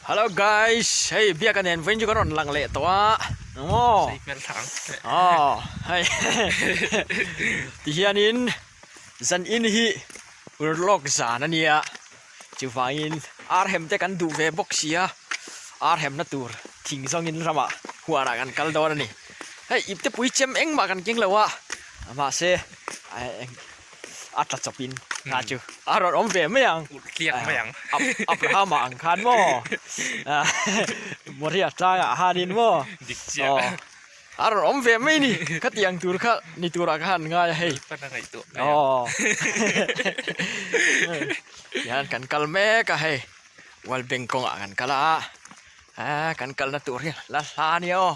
Hello guys, hei biaka nen vawiin chu kan rawn lang leh tawh a, maw? Aw hei tihianin zan in hi urlawk zan a nia chuvangin ar hem te kan duh ve bawk sia ar hemna tur thing zawngin ramah huanah kan kal dawn a ni hei ipte pui chem engmah kan keng lo a mahse a tla chawp in nga chu a rawn awm ve mai ang tliak mai ang Abraham ah ang khan maw Moria tlang ah khan in maw dik chiah a rawn awm ve mai ni khatiang tur kha ni tur ah khan ngai a hei aw tihian kan kal mek a hei World Bank kawngah kan kal a kan kalna tur hi la hla ania aw.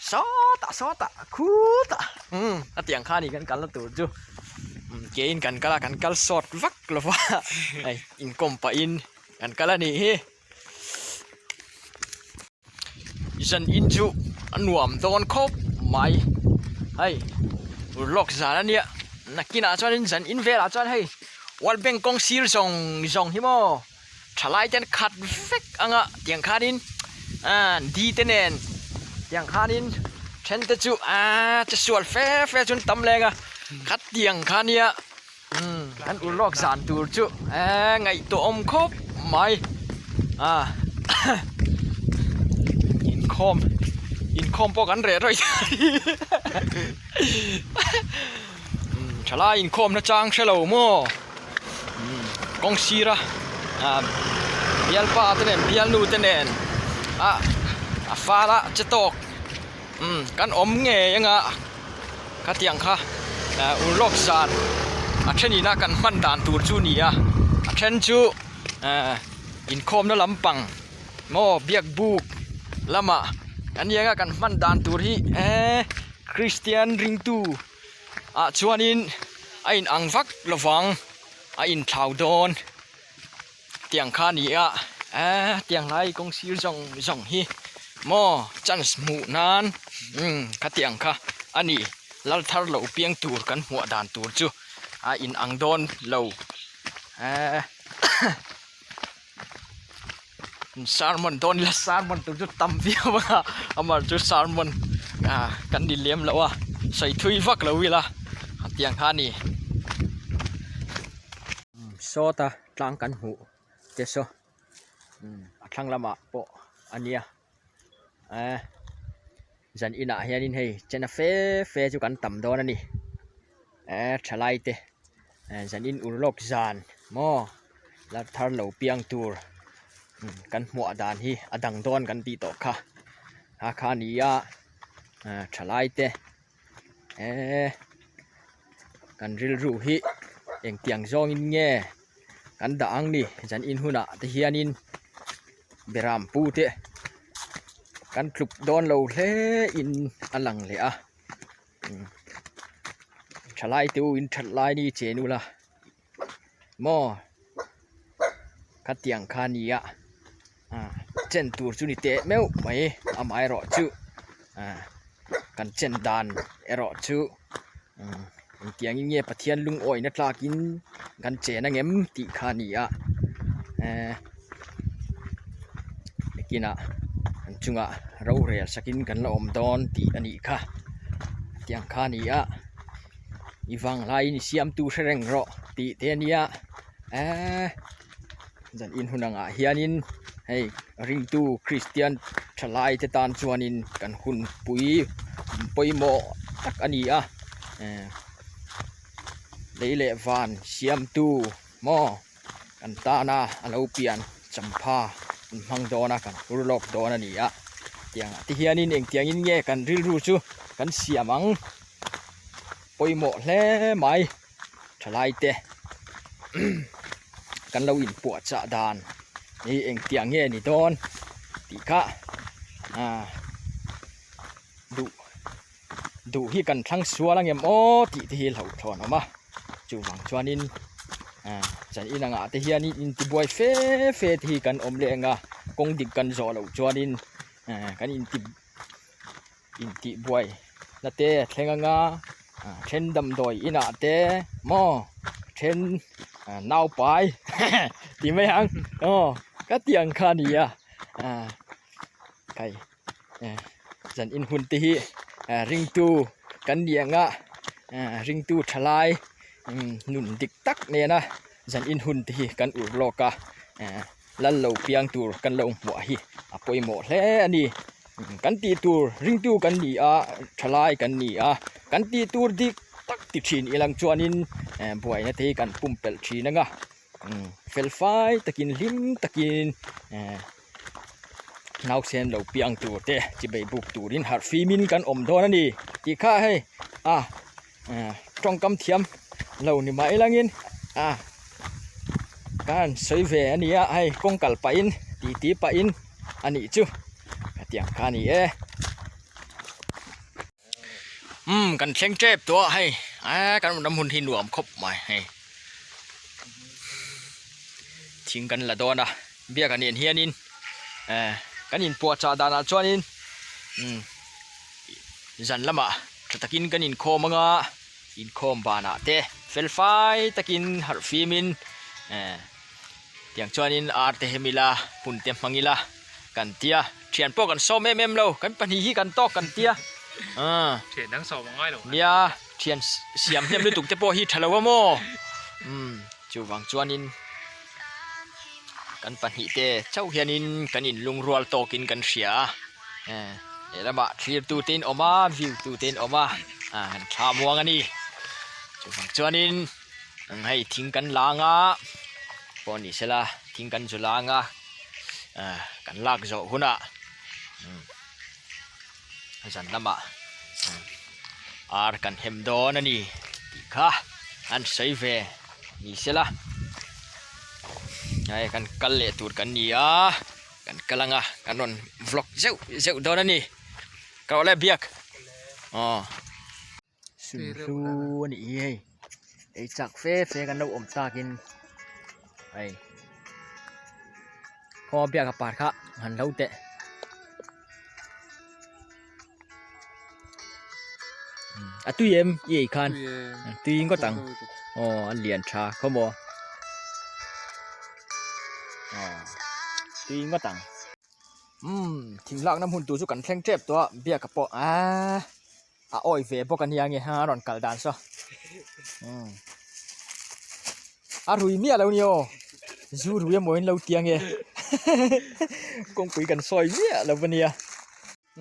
Sawtah sawtah khutah umm a tiang kha a ni kan kalna tur chu umm keiin kan kal a kan kal sawt vak lo va hei inkawm pahin kan kal a nih hi zan in chu a nuam dawn khawp mai hei urlawk zan a nia nakinah chuanin zan in velah chuan hei world bank kawng sir zawng zawng hi maw. Thalai ten khat vek anga tiang khanin ahh di te nen tiang khanin then te chu ahh che sual fe fe chu an tam leng a khat tiang kha nia umm kan ur lawk zan tur chu ehh ngaihtuah awm khawp mai ah inkhawm inkhawm pawh kan reh rawih umm thalai inkhawm na chang hre lo maw. Kawng sira ah bialpa te nen bialnu te nen ah a fal a che tawk umm kan awm ngei anga khatiang kha ah urlawk zan a then ina kan hman dan tur chu a ni a a then chu ah inkhawmna lampang maw biak buk lamah a ni anga kan hman dan tur hi eee Kristian ringtu. ah chuanin a in ang vak lovang a inthlau dawn tiang kha a ni a eee tiang lai kawng sir zawng zawng hi maw chance hmuh nan umm khatiang kha a ni lal thar lo piang tur kan hmuah dan tur chu a in ang dawn lo eee sermon dawn ila sermon tur chu tam viau a amah chu sermon ah kan ni lem loh a sawi thui vak lo ila tiang kha a ni sawta tlang kan hmuh te saw a thlang lamah pawh a nia eh zan inah hianin hei chena fe fe chu kan tam dawn a ni eh thalai te. Zan in ur lawk zan maw la thar lo piang tur kan hmuah dan hi a dang dawn kan tih tawh kha a kha a ni a thalai te eee kan rilru hi engtiang zawngin nge kan dah ang ni zan in hunah te hianin beram pu te kan tluk dawn lo hle in a lang leh a. Thalai te u in that lai ni chen ula maw khatiang kha a ni a ah chen tur chu ni teh meuh mai amaherawh chu ah kan chen dan erawh chu engtiang in nge Pathian lungawina tlak in kan chen angem tih kha a ni a eh nakinah an chungah rorel sakin kan la awm dawn tih a nih kha tiang kha a ni a i vang laiin i siamtu hre reng rawh tih te a nia eee zan in hun angah hianin hei ringtu kristian thalai te tan chuanin kan hun pui pawimawh tak a ni a eh lei leh van siamtu maw. Kan tana a lo pian champha an hmang dawn a kan hur lawk dawn a ni a tiang ah te hianin engtiangin nge kan rilru chu kan siam ang pawimawh hle mai thalai te kan lo inpuahchah dan hi engtiang nge ni dawn tih kha ah duh duh hi kan thlang sual ang em aw tih te hi hlauhthawn a awm a chuvang chuanin ah zan in angah te hianin intibuai fe fe te hi kan awm leh ang a kawng dik kan zawh loh chuanin ah kan inti intihbuai na te a thleng ang a ah then damdawi inah te maw then ah naupai tih mai ang aw ka tih ang kha a ni a. Ah kai zan in hun te hi ringtu kan ni ang a ringtu thalai nun dik tak nena zan in hun te hi kan ur lawk a lal lo piang tur kan lo hmuah hi a pawimawh hle a ni kan tih tur ringtu kan ni a thalai kan ni a kan tih tur dik tak ti thin ilang chuanin buaina te hi kan pumpelh thin ang a fel fai takin hlim takin nausen lo piang tur te chi bei buk turin harh fimin kan awm dawn a ni tih kha hei a tawngkam thiam lo ni mah ilangin a kan sawi ve a ni a hei kawng kal pahin titi pahin a nih chu hetiang kha a ni e. Umm kan thleng tep tawh a hei eee kan ram hun hi nuam khawp mai hei thing kan la dawn a biak a nen hianin eh kan inpuahchah danah chuanin umm zan lamah tha takin kan inkhawm anga inkhawm banah te fel fai takin harh fimin eh tiang chuanin ar te hem ila hun te hmang ila. Kan tia, thian pawh kan sawm em em lo, kan pahnih hi kan tawk kan tia. Aaa. Thian dang sawm a ngai lo. Nia, thian siam hnem lutuk te pawh hi tha lo a maw? Umm, chuvang chuanin kan pahnih te chauh hianin kan inlungrual tawkin kan hria a. Eh, lehlamah thlir tu te in awm a, view tu te in awm a, ah kan tha muang a ni. Chuvang chuanin hei thing kan lang a, pawh ni sela thing kan zu lang a. ah kan lak zawh hunah zan lamah ar kan hem dawn a ni tih kha an sawi ve ni sela hei kan kal leh tur kan ni a kan kal ang a kan rawn vlog zeuh zeuh dawn a ni ka rawh le biak aw. Sunhlu a nih hi hei ei chak fe fe kan lo awm takin hei khaw biak a par kha han lo teh a tui em i ei khan tui ngawt ang aw a lian tha khaw maw aw tui ngawt ang. Umm thing lakna hmun tur chu kan thleng tep tawh a biak a pawh aaa a awi ve bawk a nia nge ha a rawn kal dan saw umm a rui miah lo ni aw zu rui emaw in lo tia nge kawngpui kan sawi miah lo a nia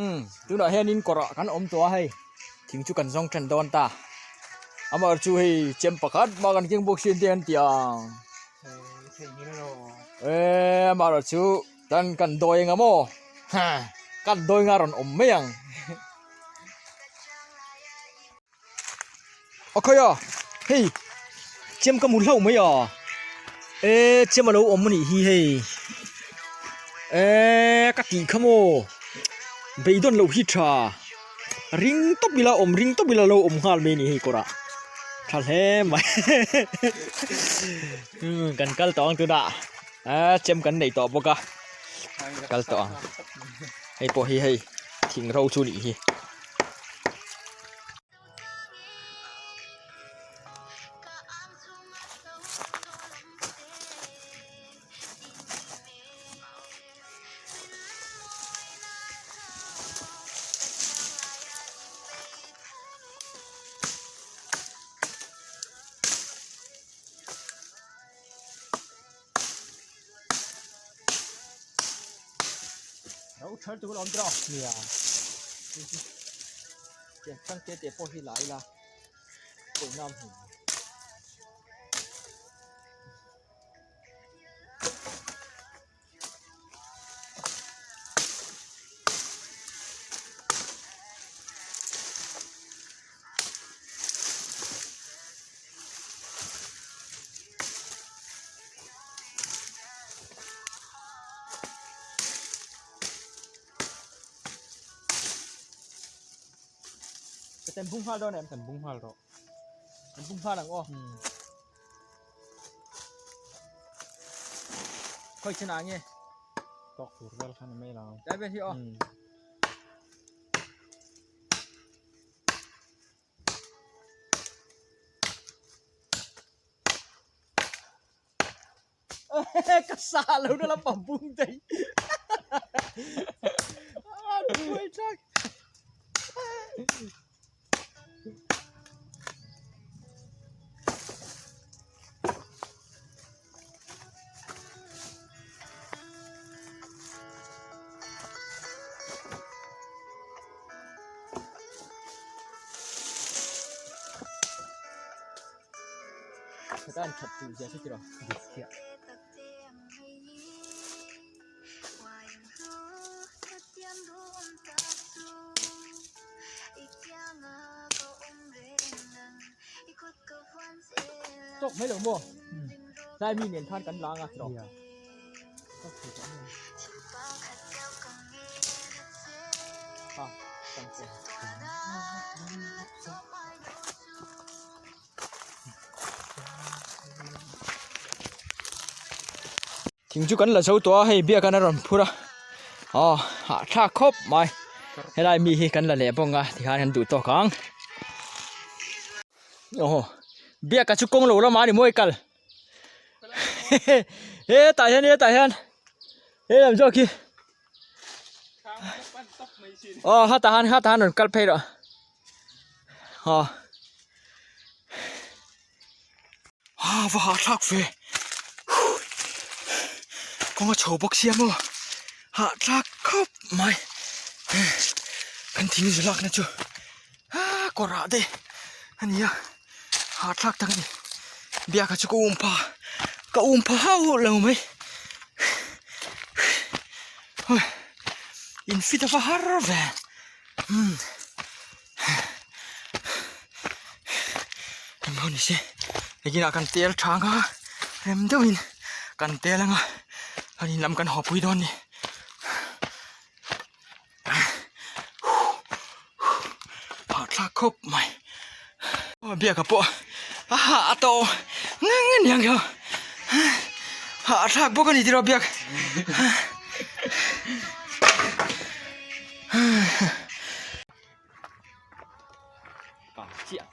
umm tunah hianin kawrah kan awm tawh a hei thing chu kan zawng tan dawn ta amaherawhchu chu hei chem pakhat mah kan keng bawk sin te an ti ang eee amaherawhchu. Tan kan dawi anga maw? Ha! Kan dawi nga rawn awm mai ang. A khawi a, hei chem ka hmu hlauh mai a, e chem a lo awm a nih hi hei, e ka tih kha maw, beidawn loh hi tha, ring tawp ila awm ring tawp ila lo awm nghal mai a ni hei kawrah, tha hle mai kan kal tawh ang tunah. Aaa chem kan nei tawh bawk a kal tawh ang hei pawh hi hei thing ro chu nih hi. Ro thar tur awm tawh nia tiang thang te te pawh hi la ila pawh nam hmu. Kan bung nghal dawn em? Kan bung nghal rawh. Kan bung nghal ang aw. Khawi chenah nge? Tawk tur vel khan a mai lo. Tlai vel hi aw. Ka sa lo na lam pang bung daih. Tan that tur zia chu tiraw. Dik chiah. Tawk mai lo maw? Tlai mi nen khan kan lang a tiraw. Thing chu kan la zo tawh a hei biak an a rawn phur a aw hahthlak khawp mai helai mi hi kan la leh bawk a tikhan kan duh tawk ang aw biak a chu kawng lo lamah a ni mawi kal hetah hian hetah hian he lam zawk hi aw hetah han hetah han rawn kal phei rawh aw a va hahthlak ve kawng a chho bawk sia maw hahthlak khawp mai kan thing zu lakna chu ah kawr ah te a ni a hahthlak tak a ni biak ah chu ka um pha ka um pha hauh lo mai in fit a va har ve umm engmaw ni se nakinah kan tel tha ang a rem deuhin kan tel ang a an in lam kan haw pui dawn a ni. Hahthlak khawp mai aw biaka pawh a hah a tawh ngang a niang kha hahthlak bawk a ni tiraw biak. Chiah.